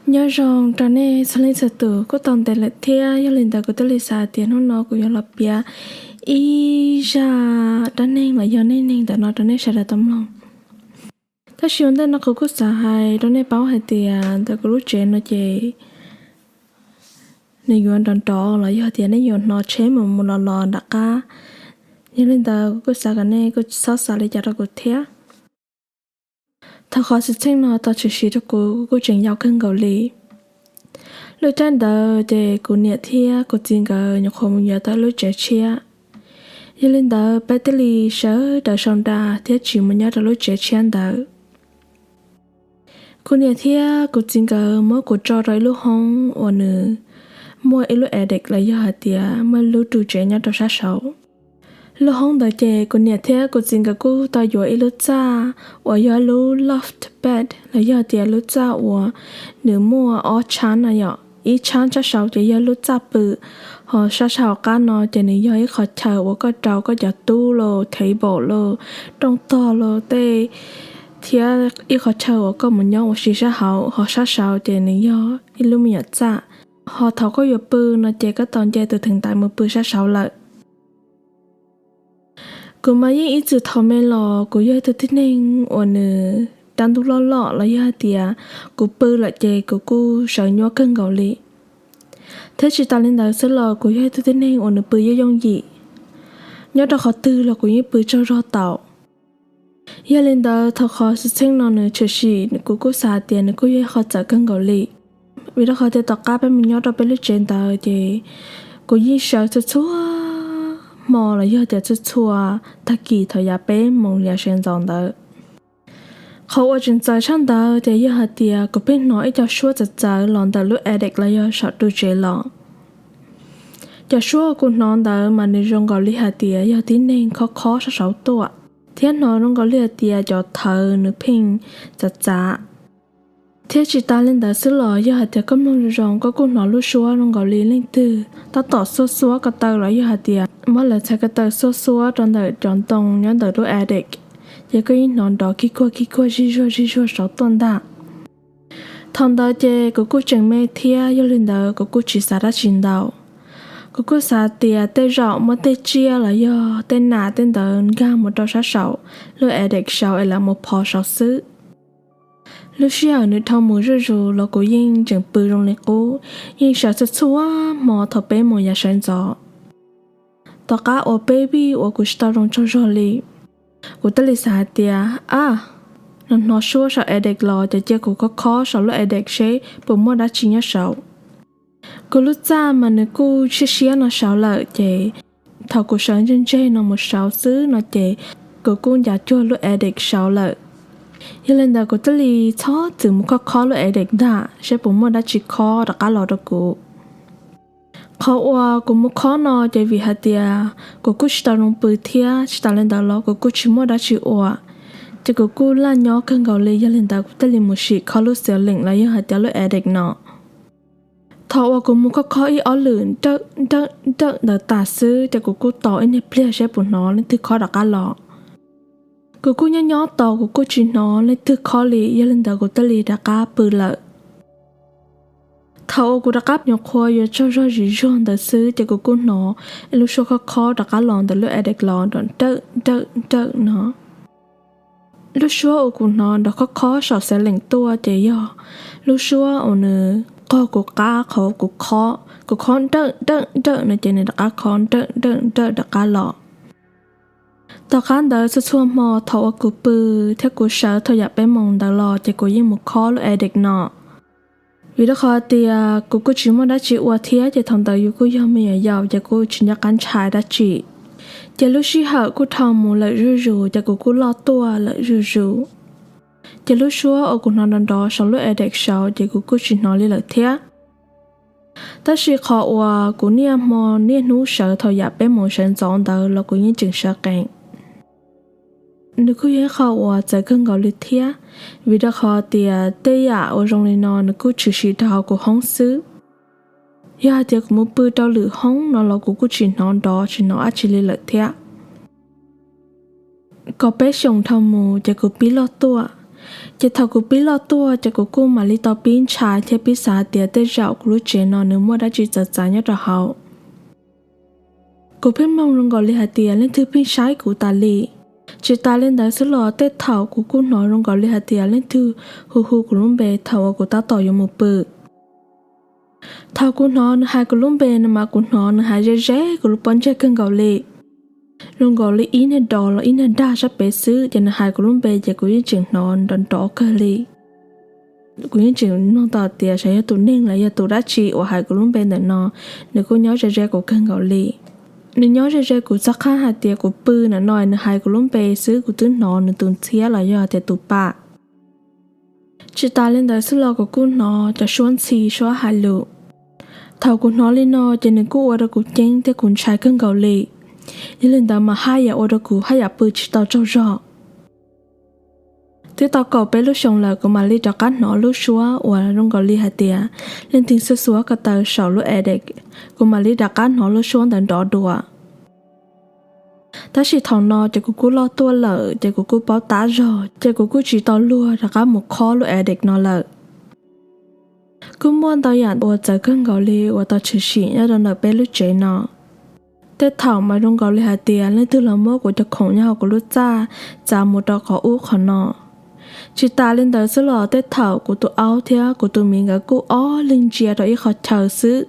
Nyob zoo rau nej txhua leej txhua tus, kuj tau ntev lawm thiab, yog li ntawd kuv thiaj li xav hais tias hnub no kuv yuav los piav ib zaj dab neeg los yog neej neeg ntawm no rau nej sawv daws tau mloog. Tab sis ua ntej no kuv kuj xav hais rau nej paub hais tias ntawm kuv lub tsev no ces nws yuav nrov nrov los yog tias nej yuav hnov tsheb mus mus los los nram qab. Yog li ntawd kuv kuj xav kom nej kuj txhob xav li cas rau kuv thiab. Thaum qhov xwm txheej no tau tshwm sim rau kuv, kuv kuj tseem yau kawg nkaus li. Lub caij ntawd ces kuv niam thiab kuv txiv nkawd nyuam qhuav mus yuav tau lub tsev tshiab. Yog li ntawd peb thiaj li sawv daws sau nra thiab tsis mus nyob rau lub tsev tshiab ntawd. Kuv niam thiab kuv txiv nkawd muab kuv tso rau ib lub hoob uas nws muaj ib lub attic los yog hais tias muaj lub ru tsev nyob rau sab saud. Lub hoob ntawd ces kuv niam thiab kuv txiv nkawd kuj tau yuav ib lub txaj uas yog lub loft bed los yog tias lub txaj uas nws muaj ob tshab no yom, ib tshab sab saud ces yog lub txaj pw, ho sab sab hauv qab no ces nws yog ib qhov chaw uas koj rau koj cov tub los table los rooj tog los tej, thiab ib qhov chaw uas koj mus nyob ua si sab hauv, ho sab saud ces nws yog ib lub me nyuam txaj. Ho thaum koj yuav pw no ces koj tau nce tus theem ntaiv mus pw sab saud lawm. Kuv mas yeej ib txwm thaum me los kuv yog ib tug tib neeg uas nws rab ntuj loj loj los yog hais tias kuv pw lawm ces kuv kuj sawv nyuaj kawg nkaus li. Thiab tsis tas li ntawd xwb los kuv yog ib tug tib neeg uas nws pw yooj yooj yim, nyob rau qhov twg los kuv yeej pw tsaug zog tau. Yog li ntawd thaum qhov xwm txheej no nws tshwm sim kuv kuj xav tias nws kuj yog ib qho txawv kawg nkaus li. Vim rau qhov tias tom qab peb mus nyob rau peb lub tsev ntawd ces kuv yeej sawv txhua txhua hmo los yog tias txhua txhua tag kis thaum yav peb moos yav sawv ntxov ntawd. Qhov uas tseem txawv tshaj ntawd ces yog hais tias kuv pheej hnov ib co suab txawv txawv los ntawm lub attic los yog saum ru tsev los. Cov suab kuv hnov ntawd mas nws zoo nkaus li hais tias yog tib neeg khob khob sab saud tuaj, thiab hnov zoo nkaus li hais tias cov thawv nws pheej txav txav. Thiab tsis tas li ntawd xwb los yog hais tias koj mloog zoo zoo koj kuj hnov lub suab zoo nkaus li leej twg tab tom xuab xuab ko taw los yog hais tias muab lawv txhais ko taw xuab xuab rau ntawm cov ntoo nyob ntawm lub attic, ces koj yeej hnov nrov kig kuag kig kuag zig zuag zig zuag saud tuaj ntag. Thaum ntawd ces kuv kuj tseem me thiab, yog li ntawd kuv kuj tsis xav dab tsi ntau. Kuv kuj xav tias tej zaum muab tej tsiaj los yog tej nas tej ntawd nkag mus rau sab saum lub attic saud es lawv mus phov saud xwb. Lub sij hawm nws dhau mus zuj zus los kuv yeej tseem pw zoo li qub, yeej sawv txhua txhua hmo thaum peb moos yav sawv ntxov. Tom qab uas peb vij uas kuv tsis tau zoo tsaug zog li, kuv thiaj li xav hais tias, ab, hnov hnov suab saum attic los ces cia kuv khob khob saum lub attic seb puas muaj dab tsi nyob saud. Kuv lub txaj mas nws kuj siab siab no saud lawm ces thaum kuv sawv ntseg ntseg no mus saud xwb no ces kuv kuj ncav cuag lub attic saud lawm. Yog li ntawd kuv thiaj li txhob txwm mus khob khob lub attic ntag seb puas muaj dab tsi khob rov qab los rau kuv. Qhov uas kuv mus khob no ces vim hais tias kuv kuj tsis tau zoo pw thiab, tsis tas li ntawd los kuv kuj tsis muaj dab tsi ua, ces kuv kuj laj nyob kawg nkaus li. Yog li ntawd kuv thiaj li mus sim khob lub ceiling los yog hais tias lub attic no. Thaum uas kuv mus khob khob ib ob lwm nrawm nrawm nrawm ntawd tas xwb ces kuv kuj tos ib niag pliag seb puas hnov leej twg khob rov qab los. Kuv kuj nyob nyob tos kuv kuj tsis hnov leej twg khob li, yog li ntawd kuv thiaj li rov qab pw lawm. Thaum uas kuv rov qab nyuam qhuav yuav tsaug zog zim zuag ntawd xwb ces kuv kuj hnov ib lub suab khob khob rov qab los ntawm lub attic los nrov nrawm nrawm nrawm no. Lub suab uas kuv hnov nrov khob khob saum ceiling tuaj ces yog lub suab uas nws qog kuv qab qhov kuv khob, kuv khob nrawm nrawm nrawm no ces nws rov qab khob nrawm nrawm nrawm rov qab los. Tom qab ntawd txhua txhua hmo thaum uas kuv pw thiab kuv sawv thaum yam peb moos ntawd los ces kuv yeej mus khob lub attic no. Vim rau qhov tias kuv kuj tsis muaj dab tsi ua thiab ces thaum ntawd yus kuj yog me nyuam yaus ces kuj tsis nco qab ntshai dab tsi. Ces lub sij hawm kuj dhau mus lawm zuj zus ces kuv kuj loj tuaj lawm zuj zus. Ces lub suab uas kuv hnov nrov nrov saum lub attic saud ces kuv kuj tsis hnov li lawm thiab. Tab sis qhov uas kuv niaj hmo niaj hnub sawv thaum yam peb moos sawv ntxov ntawd los kuv yeej tseem sawv qees. Nws kuj yog ib qho uas txawv kawg nkaus li thiab, vim rau qhov tias tej yam uas zoo li no nws kuj tshwm sim rau hauv kuv hoob xwb. Yog hais tias kuv mus pw rau lwm hoob no los kuv kuj tsis hnov nrov tsis hnov dab tsi li lawm thiab. Kaum peb xyoos dhau mus ces kuv pib loj tuaj, Ces thaum kuv pib loj tuaj ces kuv kuj mam li tau pib ntshai thiab pib xav hais tias tej zaum kuv lub tsev no nws muaj dab tsi txawv txav nyob rau hauv. Kuv pheej mloog zoo nkaus li hais tias leej twg pheej saib kuv tas li. Tsis tas li ntawd xwb los tej thaum kuv kuj hnov zoo nkaus li hais tias leej twg hu hu kuv lub npe thaum uas kuv tab tom yuav mus pw. Thaum kuv hnov nws hais kuv lub npe no mas kuv hnov nws hais ze ze kuv lub pob ntseg kawg nkaus li. Zoo nkaus li ib niag dos los ib niag dag sab pem xwb ces nws hais kuv lub npe ces kuv yeej tseem hnov nrov nrov kawg li. Kuv yeej tseem mloog tau tias xyov yog tus neeg los yog tus dab tsi uas hais kuv lub npe ntawm no, nws kuj nyob ze ze kuv kawg nkaus li. Nws nyob ze ze kuv txog qhab hais tias kuv pw ntawm no nws hais kuv lub npe xwb kuv twb hnov nws tus ntxhiab los yog tias tus pam. Tsis tas li ntawd xwb los kuv kuj hnov cov suab ntxhi suab hais lus. Thaum kuv hnov li no ces nws kuj ua rau kuv ceeb thiab kuv ntshai kawg nkaus li. Yog li ntawd mas haj yam ua rau kuv haj yam pw tsis tau tsaug zog. Twb tau kaum peb lub xyoos lawm kuv mam li rov qab hnov lub suab uas zoo nkaus li hais tias leej twg xuab xuab ko taw saum lub attic, kuv mam li rov qab hnov lub suab ntawd nrov dua. Tab sis thaum no ces kuv kuj loj tuaj lawm ces kuv kuj paub tab zog ces kuv kuj tsis tau luag rov qab mus khob lub attic no lawm. Kuj muaj ntau yam uas txawv kawg nkaus li uas tau tshwm sim nyob rau ntawm peb lub tsev no. Tej thaum mas zoo nkaus li hais tias leej twg los muab kuv cov khoom nyob hauv kuv lub txaj txav mus rau qhov ub qhov no. Tsis tas li ntawd xwb los tej thaum kuv tus aub thiab kuv tus miv nkawd kuj ob leeg ntsia rau ib qhov chaw xwb.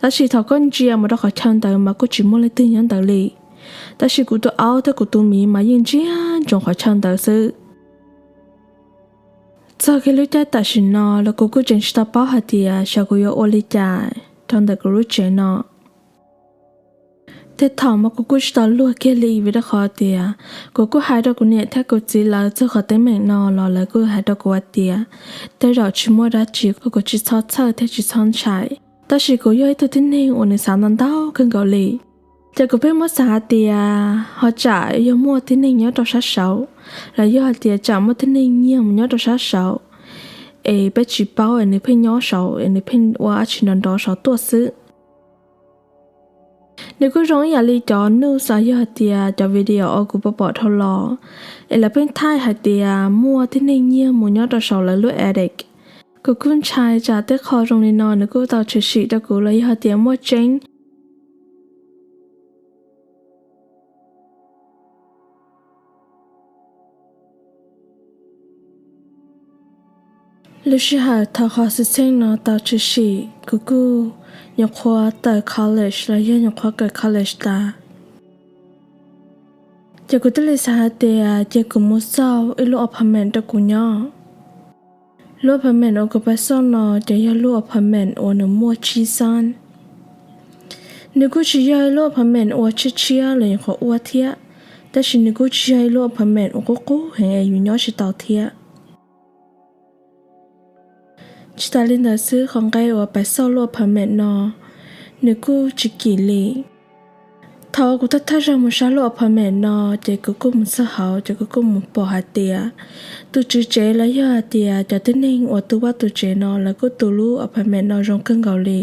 Tab sis thaum koj ntsia mus rau qhov chaw ntawd mas kuj tsis muaj leej twg nyob ntawd li. Tab sis kuv tus aub thiab kuv tus miv mas yeej ntsia ntsoov qhov chaw ntawd xwb. Txog kiag lub caij tam sim no los kuv kuj tseem tsis tau paub hais tias xyov kuv yuav ua li cas rau ntawm kuv lub tsev no. Tej thaum mas kuv kuj tsis tau luag kiag li vim rau qhov tias kuv kuj hais rau kuv niam thiab kuv txiv lawv txog qhov teeb meem no los lawv kuj hais rau kuv hais tias tej zaum tsis muaj dab tsi, kuv tsis txhob txhawj thiab tsis txhob ntshai. Tab sis kuv yog ib tug tib neeg uas nws xav ntau ntau kawg nkaus li. Ces kuv pheej muab xav hais tias ho tsam yog muaj tib neeg nyob rau sab saud, los yog hais tias tsam muaj tib neeg nyiag mus nyob rau sab saud, es peb tsis paub es nws pheej nyob saud es nws pheej ua dab tsi nrov nrov saud tuaj xwb. Nws kuj zoo ib yam li cov news los yog hais tias cov video uas kuv pom pom dhau los, es lawv pheej thaij hais tias muaj tib neeg nyiag mus nyob rau saum lawv lub attic. Kuv kuj ntshai tsam tej qho zoo li no nws kuj tau tshwm sim rau kuv los yog hais tias muaj tseeb. Lub sij hawm thaum qhov xwm txheej no tau tshwm sim kuv kuj nyuam qhuav tawm college los yog nyuam qhuav kawm college tas. Ces kuv thiaj li xav hais tias ces kuv mus xauj ib lub apartment rau kuv nyob. Lub apartment uas kuv pais xauj no ces yog lub apartment uas nws muaj tsib xab. Nws kuj tsis yog ib lub apartment uas tshiab tshiab los nyuam qhuav ua thiab, tab sis nws kuj tsis yog ib lub apartment uas qub qub heev es yus nyob tsis tau thiab. Tsis tas li ntawd xwb, qhov nqe uas pais xauj lub apartment no nws kuj tsis kim li. Thaum kuv thawj thawj zaug mus saib lub apartment no, ces kuv kuj mus txog hauv ces kuv kuj mus pom hais tias tus tswv tsev los yog hais tias cov tib neeg uas tu vaj tu tsev no lawv kuj tu lub apartment no zoo kawg nkaus li.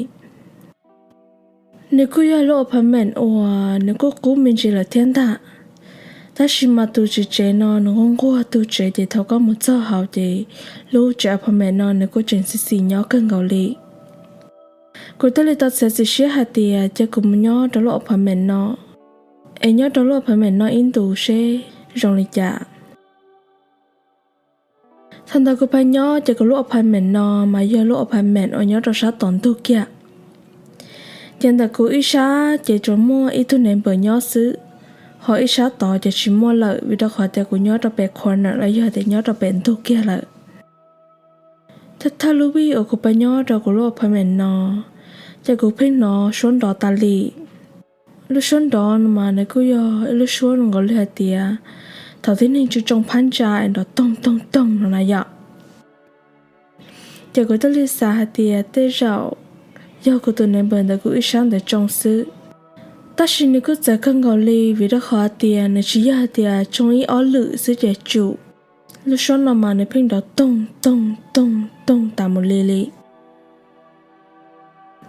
Nws kuj yog lub apartment uas nws kuj qub me ntsis lawm thiab ntag. Tab sis mas tus tswv tsev no nws nquag nquag tu tsev ces thaum koj mus txog hauv ces lub tsev apartment no nws kuj tseem xis xis nyob kawg nkaus li. Kuv thiaj li tau txiav txim siab hais tias cia kuv mus nyob rau lub apartment no, es nyob rau lub apartment no ib ntus seb zoo li cas. Thaum ntawd kuv pais nyob ces kuv lub apartment no mas yog lub apartment uas nyob rau sab tom ntug kiag. Ces ntawm kuv ib sab ces tsuas muaj ib tug neighbor nyob xwb, ho ib sab tod ces tsis muaj lawm vim rau qhov tias kuv nyob rau pem corner los yog tias nyob rau pem ntug kiag lawm. Thawj thawj lub vij uas kuv pais nyob rau kuv lub apartment no, ces kuv pheej hnov suab nrov tas li. Lub suab nrov no mas nws kuj yog ib lub suab nkaus li hais tias thaum tib neeg tsoo tsoo phab ntsa es nrov toog toog toog no na yom. Ces kuv thiaj li xav hais tias tej zaum yog kuv tus neighbor ntawm kuv ib sab ntawd tsoo xwb. Tab sis nws kuj txawv kawg nkaus li vim rau qhov hais tias nws tsis yog hais tias tsoo ib ob lwm xwb ces tsum. Lub suab no mas nws pheej nrov toog toog toog toog tas mus li li.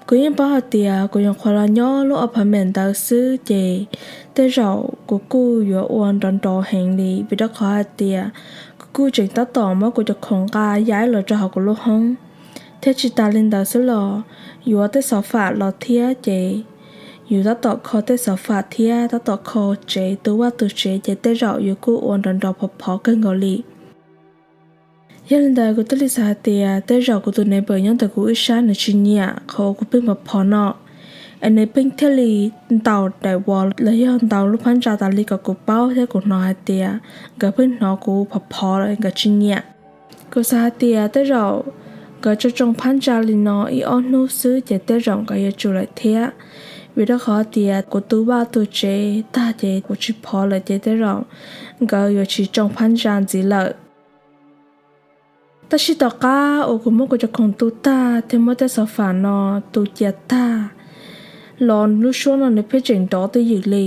Kuv yeej paub hais tias kuv nyuam qhuav los nyob lub apartment ntawd xwb ces tej zaum kuv kuj yuav ua nrov nrov heev li vim rau qhov hais tias kuv kuj tseem tab tom muab kuv cov khoom nqa yaib los rau hauv kuv lub hoob, thiab tsis tas li ntawd xwb los yuav tej xov fam los thiab ces yus tab tom kho tej xov fam thiab tab tom kho tsev, tu vaj tu tsev ces tej zaum yus kuj ua nrov nrov phov phov kawg nkaus li. Yog li ntawd kuv thiaj li xav hais tias tej zaum kuv tus neighbor nyob ntawm kuv ib sab nws tsis nyiam qhov uas kuv pheej phov phov no, es nws pheej thiaj li ntaus daim vos los yog ntaus lub phab ntsa tas li kom kuv paub thiab kuv hnov hais tias nkawd pheej hnov kuv phov phov lawm nkawd tsis nyiam. Kuv xav hais tias tej zaum nkawd tso tsoo phab ntsa li no ib ob hnub xwb ces tej zaum nkawd yuav tsum lawm thiab, vim rau qhov tias kuv tu vaj tu tsev tag ces kuv tsis phov lawm ces tej zaum nkawd yuav tsis tsoo phab ntsa ntxiv lawm. Tab sis tom qab uas kuv muab kuv cov khoom tu tag thiab muab tej xov fam no tu cia tag los lub suab no nws pheej tseem nrov twj ywm li.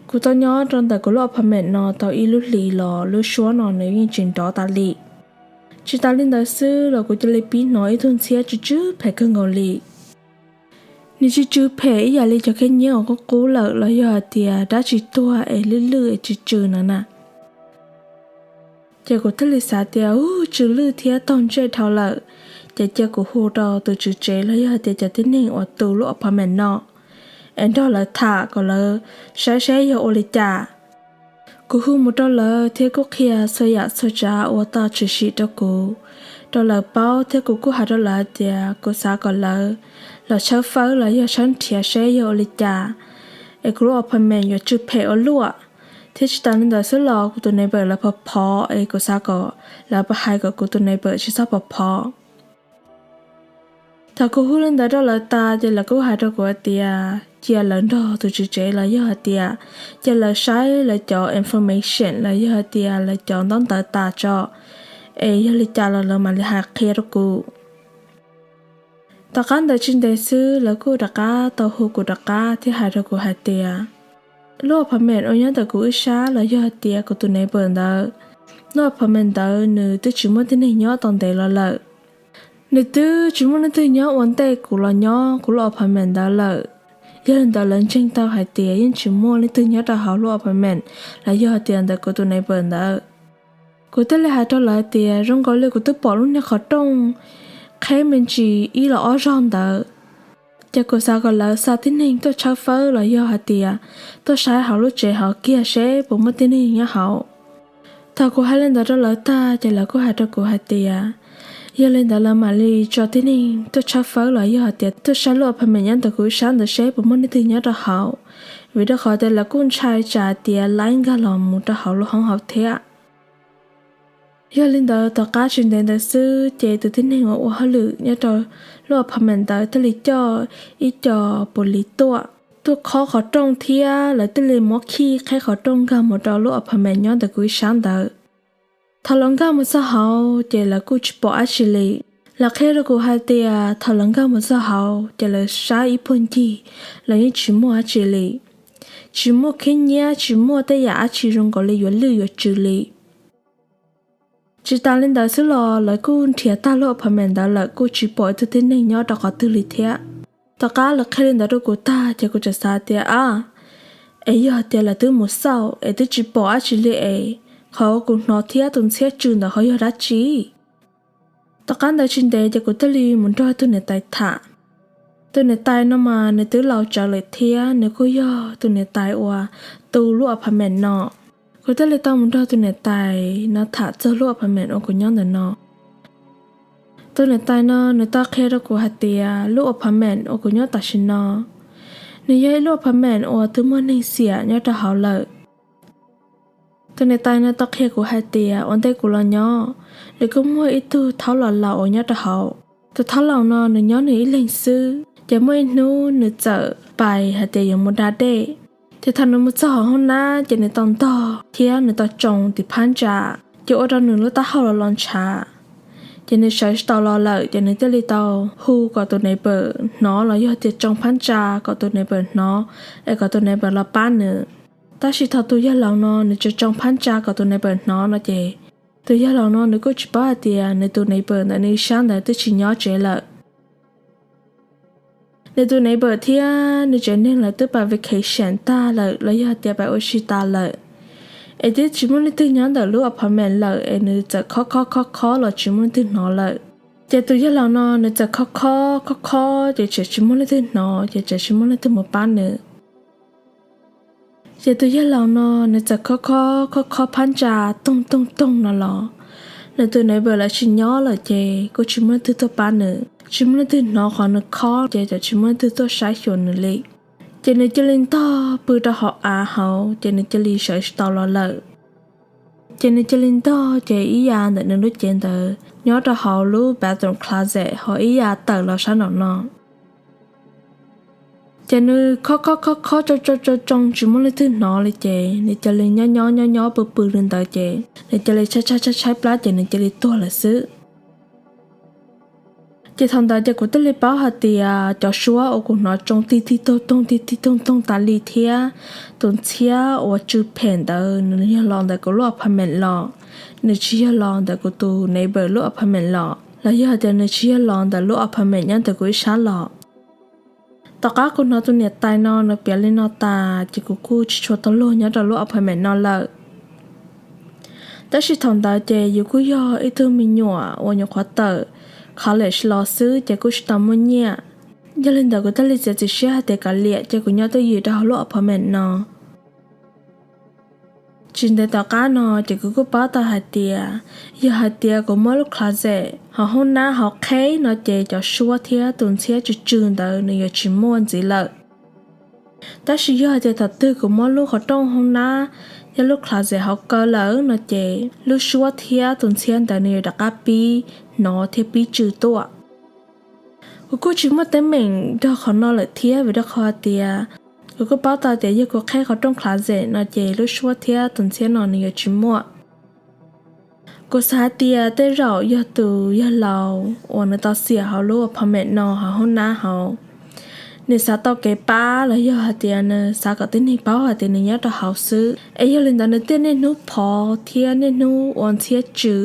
Kuv tau nyob rau ntawm kuv lub apartment no tau ib lub hlis los lub suab no nws yeej tseem nrov tas li. Tsis tas li ntawd xwb los kuv cia li pib hnov ib tug ntxhiab tsw tsw phem kawg nkaus li. Nws tsw tsw phem ib yam li cov khaub nyiab uas qub qub lawm los yog hais tias dab tsi tuag es lwj lwj es tsw tsw no na. Ces kuv thiaj li xav tias, u, tsw lwj thiab taug ntsej dhau lawm. Ces cia kuv hu rau tus tswv tsev los yog hais tias cov tib neeg uas tu lub apartment no es nrog lawv tham kom lawv saib saib yog ua li cas. Kuv hu mus rau lawv thiab kuj qhia txhua yam txhua tsav uas tau tshwm sim rau kuv, rau lawv paub thiab kuv kuj hais rau lawv hais tias kuv xav kom lawv los tshawb fawb los yog tshawb nrhiav saib yog ua li cas es kuv lub apartment yuav tsw phem ua luaj. Thiab tsis tas li ntawd xwb los kuv tus neighbor lawv phov phov es kuv xav kom lawv hais kom kuv tus neighbor tsis txhob phov phov. Thaum kuv hu li ntawd rau lawv tas ces lawv kuj hais rau kuv hais tias cia lawv nrog tus tswv tsev los yog hais tias cia lawv saib lawv cov information los yog hais tias lawv cov ntaub ntawv tas tso, es yog li cas los lawv mam li hais qhia rau kuv. Tom qab ntawd tsis ntev xwb lawv kuj rov qab tau hu kuv rov qab thiab hais rau kuv hais tias lub apartment uas nyob ntawm kuv ib sab los yog hais tias kuv tus neighbor ntawd, lub apartment ntawd nws twb tsis muaj tib neeg nyob tau ntev los lawm. Nws twb tsis muaj leej twg nyob ua ntej kuv los nyob kuv lub apartment ntawd lawm. Yog li ntawd lawv ntseeg tau hais tias yeej tsis muaj leej twg nyob rau hauv lub apartment los yog hais tias ntawm kuv tus neighbor ntawd. Kuv thiaj li hais rau lawv tias zoo nkaus li kuv twb pom lub niag qhov rooj qheb me ntsis ib los ob zaug ntawd. Ces kuv xav kom lawv xa tib neeg tuaj tshawb fawb los yog hais tias tuaj saib hauv lub tsev hauv kiag seb puas muaj tib neeg nyob hauv. Thaum kuv hais li ntawd rau lawv tag ces lawv kuj hais rau kuv hais tias yog li ntawd lawv mam li tso tib neeg tuaj tshawb fawb los yog hais tias tuaj saib lub apartment nyob ntawm kuv ib sab ntawd seb puas muaj leej twg nyob rau hauv, vim rau qhov tias lawv kuj ntshai tsam tias laib nkag los mus rau hauv lub hoob hauv thiab. Yog li ntawd tom qab tsis ntev ntawd xwb ces tus tib neeg uas ua hauj lwm nyob rau lub apartment ntawd thiaj li coj ib co police tuaj, tuaj khob qhov rooj thiab lawv thiaj li muab khij qheb qhov rooj nkag mus rau lub apartment nyob ntawm kuv ib sab ntawd. Thaum lawv nkag mus txog hauv ces lawv kuj tsis pom dab tsi li. Lawv qhia rau kuv hais tias thaum lawv nkag mus txog hauv ces lawv saib ib puag ncig los yeej tsis muaj dab tsi li. Tsis muaj khaub nyiab, tsis muaj tej yam dab tsi zoo nkaus li yuav lwj yuav tsw li. Tsis tas li ntawd xwb los lawv kuj nrhiav tag lub apartment ntawd lawm kuj tsis pom ib tug tib neeg nyob rau qhov twg li thiab. Tom qab lawv qhia li ntawd rau kuv tag ces kuv tseem xav tias a, es yog tias lawv twb mus xauj es twb tsis pom dab tsi li es qhov kuv hnov thiab tus ntxhiab tsw ntawd ho yog dab tsi? Tom qab ntawd tsis ntev ces kuv thiaj li mus nrog tus niam tais tham. Tus niam tais no mas nws twb laus tsawv lawm thiab nws kuj yog tus niam tais uas tu lub apartment no. Kuv thiaj li tau mus nrog tus niam tais no tham txog lub apartment uas kuv nyob ntawm no. Tus niam tais no nws tau qhia rau kuv hais tias lub apartment uas kuv nyob tam sim no, nws yog ib lub apartment uas twb muaj neeg xiam nyob rau hauv lawm. Tus niam tais no tau qhia kuv hais tias ua ntej kuv los nyob, nws kuj muaj ib tug thaub laus laus uas nyob rau hauv. Tus thaub laus no nws nyob nws ib leeg xwb, ces muaj ib hnub nws txawm pais hais tias yuav mus da dej. Ces thaum nws mus txog hauv hoob nab ces nws tau ntog thiab nws tau tsoo tim phab ntsa, ces ua rau nws lub taub hau los los ntshav. Ces nws sawv tsis tau los lawm ces nws thiaj li tau hu kom tus neighbor hnov los yog tias tsoo phab ntsa kom tus neighbor hnov, es kom tus neighbor los pab nws. Tab sis thaum tus yawg laus no nws tseem tsoo phab ntsa kom tus neighbor hnov no ces tus yawg laus no nws kuj tsis paub hais tias nws tus neighbor ntawm nws ib sab ntawd twb tsis nyob tsev lawm. Nws tus neighbor thiab nws tsev neeg lawv twb pais vacation tag lawm los yog tias pais ua si tas lawm. es twb tsis muaj leej twg nyob ntawm lub apartment lawm es nws txawm khob khob khob khob los tsis muaj leej twg hnov lawm. Ces tus yawg laus no nws txawm khob khob khob khob ces tseem tsis muaj leej twg hnov ces tseem tsis muaj leej twg mus pab nws. Ces tus yawg laus no nws txawm khob khob khob khob phab ntsa toog toog toog no los, nws tus neighbor lawv tsis nyob lawm ces kuj tsis muaj leej twg tuaj pab nws, tsis muaj leej twg hnov qhov nws khob ces tseem tsis muaj leej twg tuaj saib xyuas nws li. Ces nws cia li ntog pw rau hauv av hauv ces nws cia li sawv tsis tau los lawm. Ces nws cia li ntog ces ib yam ntawm nws lub cev ntawd nyob rau hauv lub bathroom closet ho ib yam tawm los sab nraum no. Ces nws khob khob khob khob tsoo tsoo tsoo tsoo tsis muaj leej twg hnov li ces nws cia li nyob nyob nyob nyob pw pw li ntawd ces nws cia li tshaib tshaib tshaib tshaib plab ces nws cia li tuag lawm xwb. Ces thaum ntawd ces kuv thiaj li paub hais tias cov suab uas kuv hnov tsoo tig tig toog toog tig tig toog toog tas li thiab tus ntxhiab uas tsw phem ntawd nws yog los ntawm kuv lub apartment los, nws tsis yog los ntawm kuv tus neighbor lub apartment los, los yog tias nws tsis yog los ntawm lub apartment nyob ntawm kuv ib sab los. Tom qab kuv hnov tus niam tais no nws piav li no tas ces kuv kuj tsis tshua tau luag nyob rau lub apartment no lawm. Tab sis thaum ntawd ces yus kuj yog ib tug me nyuam uas nyuam qhuav tawm college los xwb ces kuj tsis tau muaj nyiaj. Yog li ntawd kuv thiaj li txiav txim siab hais tias kav liam ces kuv nyob twj ywm rau hauv lub apartment no. Tsis ntev tom qab no ces kuv kuj paub tau hais tias yog hais tias kuv muab lub closet hauv hoob nab hauv qheb no ces cov suab thiab tus ntxhiab tsw tsw ntawd nws yuav tsis muaj ntxiv lawm. Tab sis yog hais tias thaum twg kuv muab lub qhov rooj hoob nab thiab lub closet hauv kaw lawm no ces lub suab thiab tus ntxhiab ntawd nws yuav rov qab pib hnov thiab pib tsw tuaj. Kuv kuj tsis muaj teeb meem nrog qhov no lawm thiab vim rau qhov hais tias kuv kuj paub tau tias yog kuv qheb qhov rooj closet no ces lub suab thiab tus ntxhiab no nws yuav tsis muaj. Kuv xav hais tias tej zaum yog tus yawg laus uas nws tau xiam hauv lub apartment no hauv hoob nab hauv, nws xav tau kev pab los yog hais tias nws xav kom tib neeg paub hais tias nws nyob rau hauv xwb es yog li ntawd nws thiaj niaj hnub phov thiab niaj hnub ua ntxhiab tsw.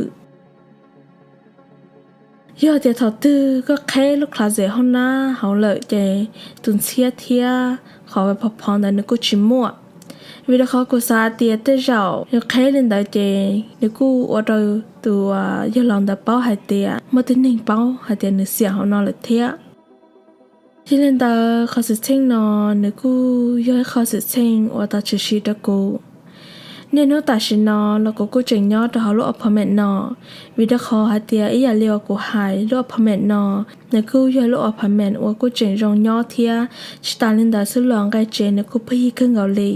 Yog tias thaum twg koj qheb lub closet hoob nab hauv lawm ces tus ntxhiab thiab qhov phov phov ntawd nws kuj tsis muaj. Vim rau qhov kuv xav tias tej zaum nws qheb li ntawd ces nws kuj ua rau tus yawg laus ntawd paub hais tias muaj tib neeg paub hais tias nws xiam hauv no lawm thiab. Yog li ntawd qhov xwm txheej no nws kuj yog ib qho xwm txheej uas tau tshwm sim rau kuv. Niaj hnub tam sim no los kuv kuj tseem nyob rau hauv lub apartment no, vim rau qhov hais tias ib yam li uas kuv hais lub apartment no nws kuj yog lub apartment uas kuj tseem zoo nyob thiab tsis tas li ntawd xwb los nqe tsev nws kuj pheej yig kawg nkaus li.